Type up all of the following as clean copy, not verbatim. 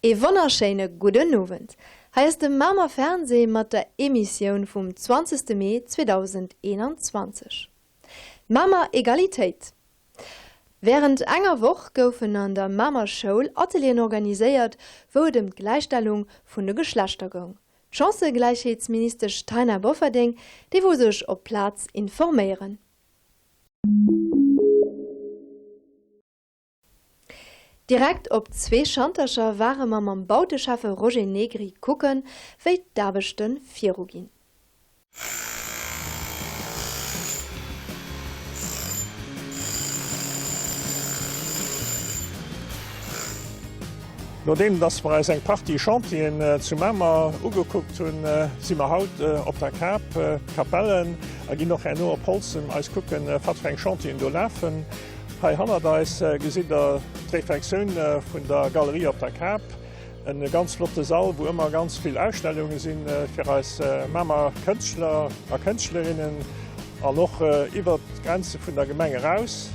Ee wonnerschéine gudden Owend. Hei ass de Mamer Fernseh mat der Emissioun vum 20 Mee 2021. Mamer Egalitéit. Wärend enger Woch goufen an der Mamer Schoul Atelieren organiséiert, wou et ëm d'Gläichstellung vun de Geschlechter goung. D'Chancëgläichheetsministesch Taina Bofferding, déi wou sech op d'Plaz informéieren. Direkt op zwee Schantercher ware mer mam Bauteschäffe Roger Negri kucken, wéi d'Aarbechte viruginn. Nodeem dass mer eis eng Partie Chantieren zu Mamer ugekuckt hunn, si mer haut op der Kap, Kapellen, a ginn och herno op Holzem eis kucken, wat fir eng Chantieren do lafen. Hei hannert eis gesitt der d'Refektioun vun der Galerie op der Kap. En ganz flotte Sall, wou ëmmer ganz vill Ausstellunge sinn fir eis Mamer Kënschtler a Kënschtlerinnen an och iwwert d'Grenze vun der Gemeng eraus.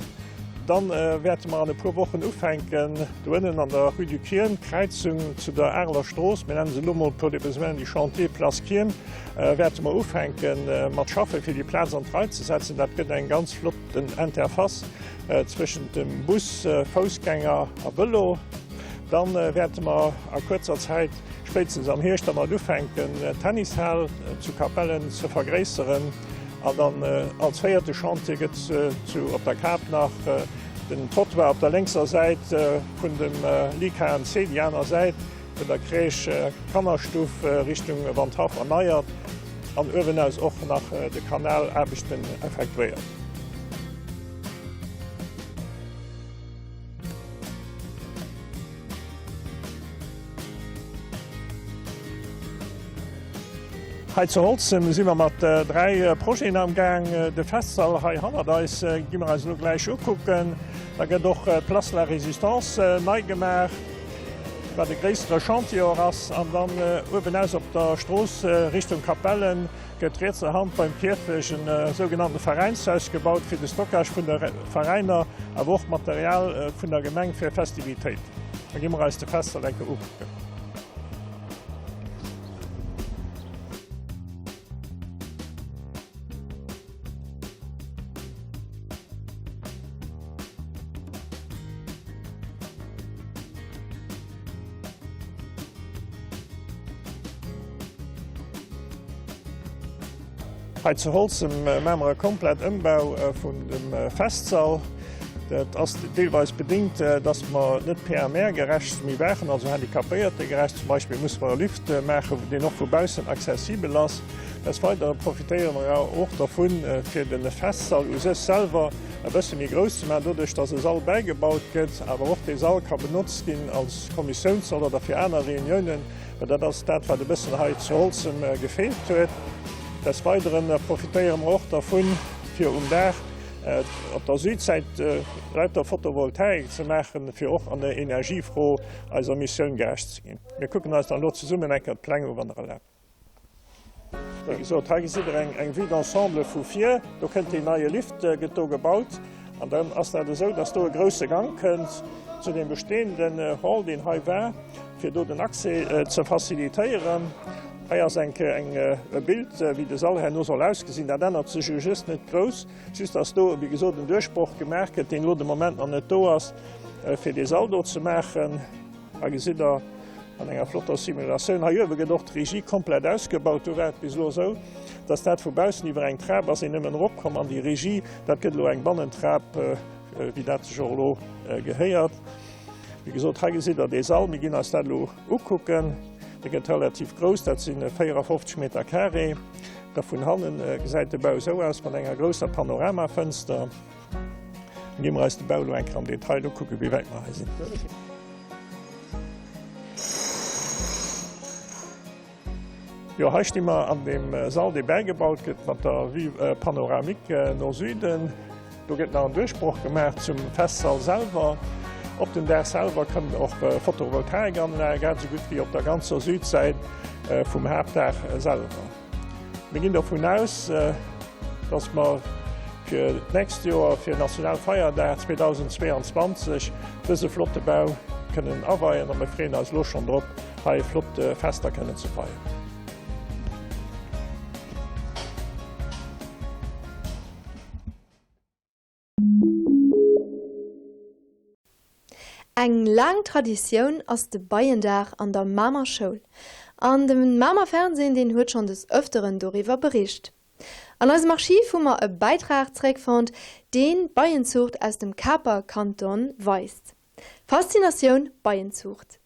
Dann wäerte mer an e puer Wochen ufänken, do ënnen an der Rue du Kierm, Kräizung zu der Areler Strooss, mir nennen se elo mol pour les besoins du chantier Place Kierm, wäerte mer ufänke mat schaffen, fir déi Plaz an d'Rei ze setzen. Dat gëtt eng ganz flott Den Interface zwëschent dem Bus, Foussgänger a Vëlo. Dann wäerte mer a kuerzer Zäit, spéitstens am Hierscht, dermat ufänken, d'Tennishal zu Capellen ze vergréisseren. An dann als véierte Chantier gëtt zu op der Kap nach den Trottoir op der lénkser Säit vun dem LIKMC, déi aner Säit, Vun der Crèche Kannerstuff Richtung Wandhaff erneiert an uewenaus och nach de Kanalaarbechten effektuéiert. Hei zu Holzem si mer mat 3 Projeten am Gaang. De Festsall hei hannert eis gi mer eis elo gläich ukucken. Da gëtt och d'Place de la Résistance nei gemaach. wat e gréissere Chantier och ass, an dann uewenaus op der Strooss Richtung Capellen gëtt rietser Hand beim Kierfech en sougenannte Veräinshaus gebaut fir de Stockage vun de Veräiner, awer och Material vun der Gemeng fir Festivitéiten. Da gi mer eis de Festsall eng Kéier ukucken. Hei zu Holzem maache mer e komplett Ëmbau vun dem Festsall. Dat ass deelweis bedéngt, dass mer net PMR-gerecht méi waren, also Handicapéiertegerecht. Zum Beispill musse mer e Lift maachen, deen och vu baussen accessibel ass. Des Weidere profitéiere mer och dervun, fir de Festsall u sech selwer e bësse méi grouss ze maachen, doduerch dass e Sall bäigebaut gëtt, awer och dee Sall ka benotzt ginn als Kommissiounssall oder fir aner Reuniounen, well dat ass dat, wat e bëssen hei zu Holzem gefeelt huet. Des Weidere profitéiere mer och dervun, fir um Daach op der Südsäit lauter Photovoltaik ze maachen, fir och an der Energiefro eiser Missioun gerecht ze ginn. Mir kucken eis dann elo zesummen eng Kéier d'Pläng u, wann Der erlaabt. Wéi gesot, hei gesitt Der eng Vue d'ensemble vu vir. Do kënnt deen neie Lift, gëtt do gebaut. An dann ass dat esou, dass do e grousse Gank kënnt zu deem bestehenden Hall, deen hei war, fir do den Accès ze facilitéieren. Hei ass eng Kéier eng e Bild, wéi de Sall herno soll ausgesinn. Dat ännert sech jo just net grouss, just dass do, wéi gesot, en Duerchbroch gemaach gëtt, deen elo de Moment nach net do ass, fir dee Sall do ze maachen. Hei gesitt Der an enger flotter Simulatioun, hei uewe gëtt och d'Regie komplett ausgebaut. Do war et bis elo esou, dass dat vu baussen iwwer eng Trap ass een nëmmen eropkomm an déi Regie. Dat gëtt elo eng Bannentrap, wéi dat sech och elo gehéiert. Wéi gesot, hei gesitt Der dee Sall. Mir ginn eis dat elo ukucken. Dee gëtt relativ grouss, dat si 54 Meter carré. Da vun hannen gesäit de Bau esou aus, mat enger grousser Panoramafënster. Dann gi mer eis de Bau elo eng Kéier am Detail ukucken, wéi wäit mer hei sinn. Jo, hei sti mer an deem Sall, dee bäigebaut gëtt, mat der Vue panoramique no Süden. Do gëtt nach en Duerchbroch gemaach zum Festsall selwer. Op den Daach selwer kënnt och Photovoltaikanlag, grad esou gutt wéi op der ganzer Südsäit vum Haaptdaach selwer. Mir ginn dovun aus, dass mer fir d'nächst Joer, fir Nationalfeierdag 2022, dëse flotte Bau. kënnen aweien a mir freeën eis elo schonn drop, hei flott Fester kënnen ze feieren. Eng laang Traditioun ass de Beiendag an der Mamer Schoul. An de Mamer Fernsehen deen huet schonn des Ëfteren doriwwer bericht. An eisem Archiv hu mer e Bäitrag zeréckfonnt, deen d'Beienzuucht aus dem Caper Kanton weist. Faszinatioun Beienzuucht.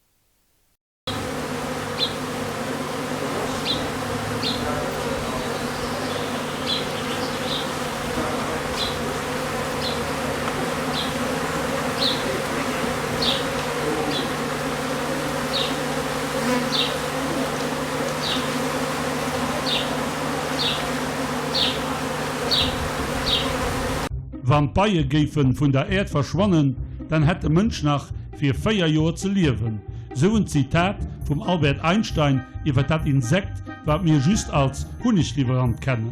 Wann d'Beie géife vun der Äerd verschwannen, dann hätt de Mënsch nach fir 4 Joer ze liewen, sou en Zitat vum Albert Einstein iwwer dat Insekt, wat mir just als Hunnegliwwerant kennen.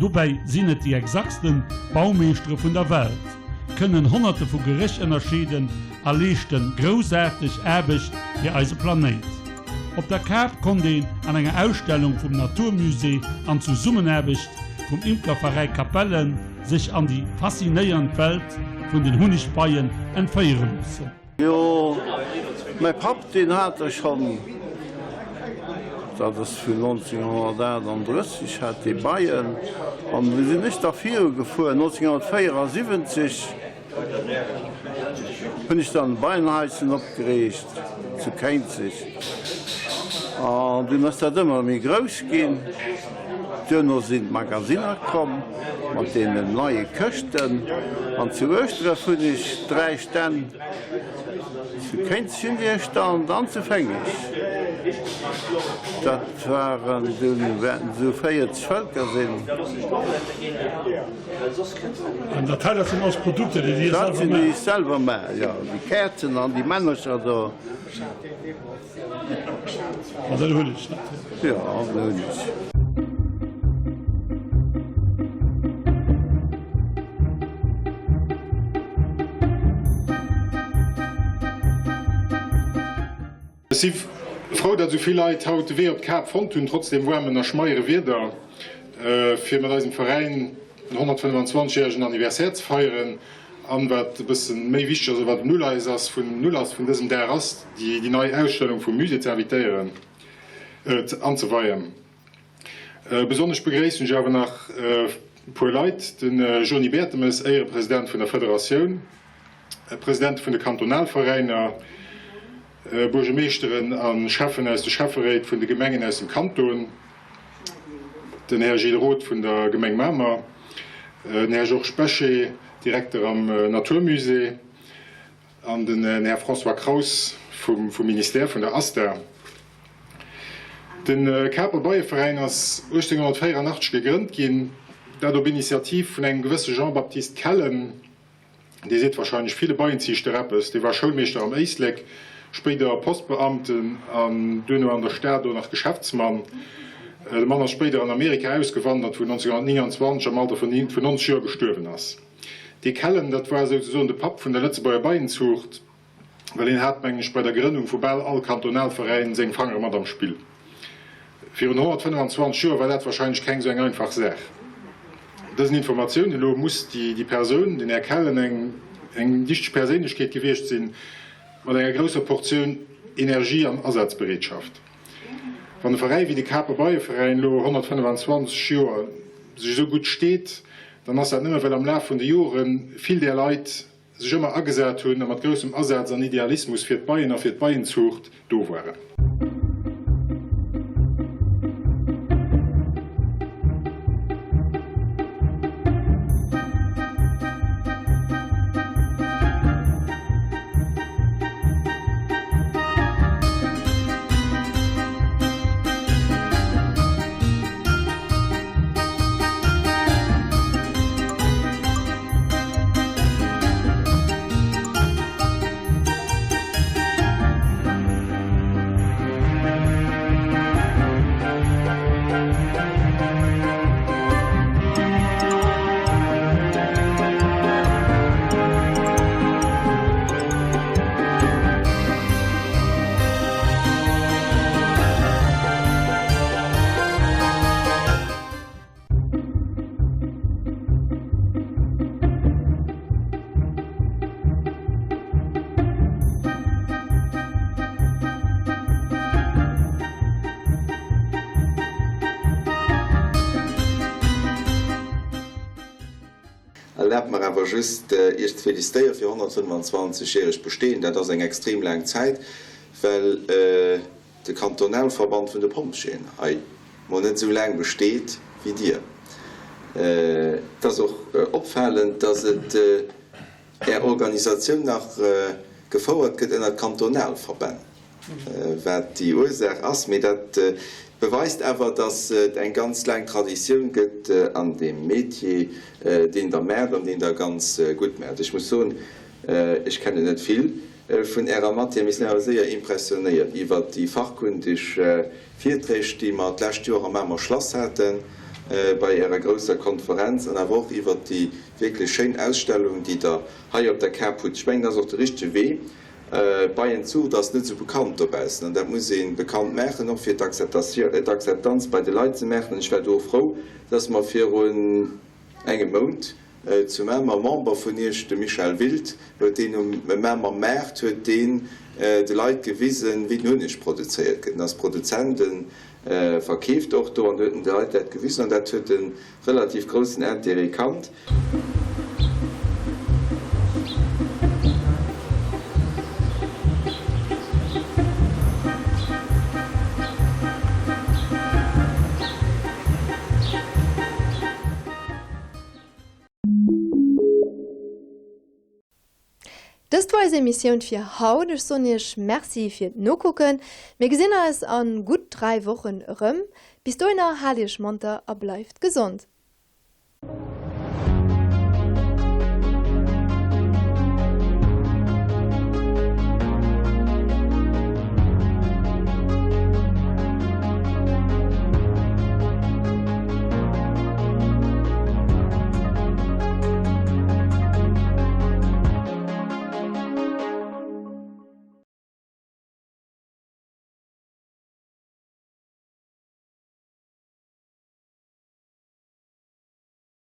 Dobäi sinn et déi exaktsten Baumeeschtere vun der Welt, kënnen Honnerte vu Geréch ënnerscheeden a leeschten groussaarteg Aarbecht fir eise Planéit. Op der Kap konnt een an enger Ausstellung vum Naturmusée an Zesummenaarbecht vum Imkerveräi Capellen sech an déi faszinéiernd Welt vun den Hunnegbeien entféiere loossen. Jo, mäi Papp deen hat der schonn, dat ass vun 1938 hat dee Beien an du sinn ech da viru gefuer 1974. Hunn ech dann Beienhaischen opgeriicht zu Kéinzeg an dunn ass dat ëmmer méi grouss ginn. Duerno sinn d'Magasinner komm mat deenen neie Këschten an zu Ueschdref hunn ech 3 Stänn, zu Kéinzeg hunn déi e Stand an zu Féngeg. Dat waren dunn, wäerten esou 40 Vëlker sinn. An dat hei, dat sinn alles Produkter, déi Dir selwer maacht? Dat sinn déi ech selwer maachen, jo. Déi Käerzen an déi Männercher do. An den Hunneg natierlech. Jo, an den Hunneg. Ech si frou, datt esou vill Leit haut de Wee op d'Kap fonnt hunn, trotz deem waarmen a schmeiere Wieder, fir mat eisem Veräin den 125 järegen Anniversaire ze feieren. An, wat e bësse méi wichteg ass, oder wat en Uleies ass vun Ulass vun dësem Dag ass, déi nei Ausstellung vum Musée ze invitéieren, anzeweien. Besonnesch begréissen ech awer nach e puer Leit, de Jony Bertemes, Éierepresident vun der Federatioun, Presidente vun de Kantonalveräiner, Buergemeeschteren a Schäffen aus de Schäfferéit vun de Gemengen aus dem Kanton, den Här Gilles Roth vun der Gemeng Mamer, den Här Georges Bechet, Direkter am Naturmusée, an den Här François Kraus vum Ministère vun der ASTA. De Caper Beieveräin ass 1884 gegrënnt ginn, dat op Initiativ vun engem gewësse Jean-Baptiste Kellen. Dee seet warscheinlech ville Beienziichter eppes. Dee war Schoulmeeschter am Éislek, spéider Postbeamten an duerno an der Stad och nach Geschäftsmann. De Mann ass spéider an Amerika ausgewandert, wou en 1929 am Alter vun 90 Joer gestuerwen ass. Dee Kellen, dat war souzesoen de Papp vun der Lëtzebuerger Beienzuucht. Well hien hat, mengen ech, bei der Grënnung vu bal all Kantonalveräin seng Fangere mat am Spill. Virun 125 Joer war dat wahrscheinlech keng sou eng einfach Saach. Dësen Informatiounen no muss déi Persoun, den Här Kellen, eng eng wichteg Perséinlechkeet gewiescht sinn, mat enger grousser Portioun Energie an Asazbereetschaft. Wann e Veräi wéi de Caper Beieveräin elo 125 Joer sech esou gutt steet, dann ass dat nëmme well am Laf vun de Jore vill där Leit, sech ëmmer agesat hunn a mat groussem Asaz an Idealismus fir d'Beien a fir d'Beienzuucht do waren. Erlaabt mer awer just, Iech ze félicitéiere fir 125 järegt Bestehen. Dat ass eng extrem laang Zäit, well de Kantonalverband vun de Pompjeeën hei mol net esou laang besteet wéi Dir. Et ass och opfalend, dass et Är Organisatioun nach gefouert gëtt ënner Kantonalverbänn. Wat déi Ursaach ass, mee dat beweist awer, dass et eng ganz laang Traditioun gëtt an deem Metier, deen Der maacht an deen Der ganz gutt maacht. Ech muss soen, ech kennen net vill vun Ärer Matière, mee sinn awer séier impressionéiert iwwert déi fachkundeg Virträg, déi mer d'lescht Joer am Mamer Schlass hate bei Ärer grousser Konferenz an awer och iwwert déi wierklech schéin Ausstellung, déi Der hei op der Kap hutt. Ech mengen, dat ass och de richtege Wee. D'Beienzuucht ass net esou bekannt dobaussen an dat muss ee bekannt maachen, och fir d'Akzeptanz bei de Leit ze maachen. An ech war do och frou, dass mer virun engem Mount zu Mamer, Member vun Iech, de Michel Wild, huet deen um Mamer Maart huet deen de Leit gewisen, wéi den Hunneg produzéiert gëtt. En ass Produzent, e verkeeft och do an huet en de Leit dat gewisen an dat huet e relativ groussen Intérêt kannt. Dëst war eis Emissioun fir haut. Ech soen iech Merci fir d'Nokucken. Mir gesinn eis an gutt 3 Wochen erëm. Bis dohinner haalt iech monter a bleift gesond.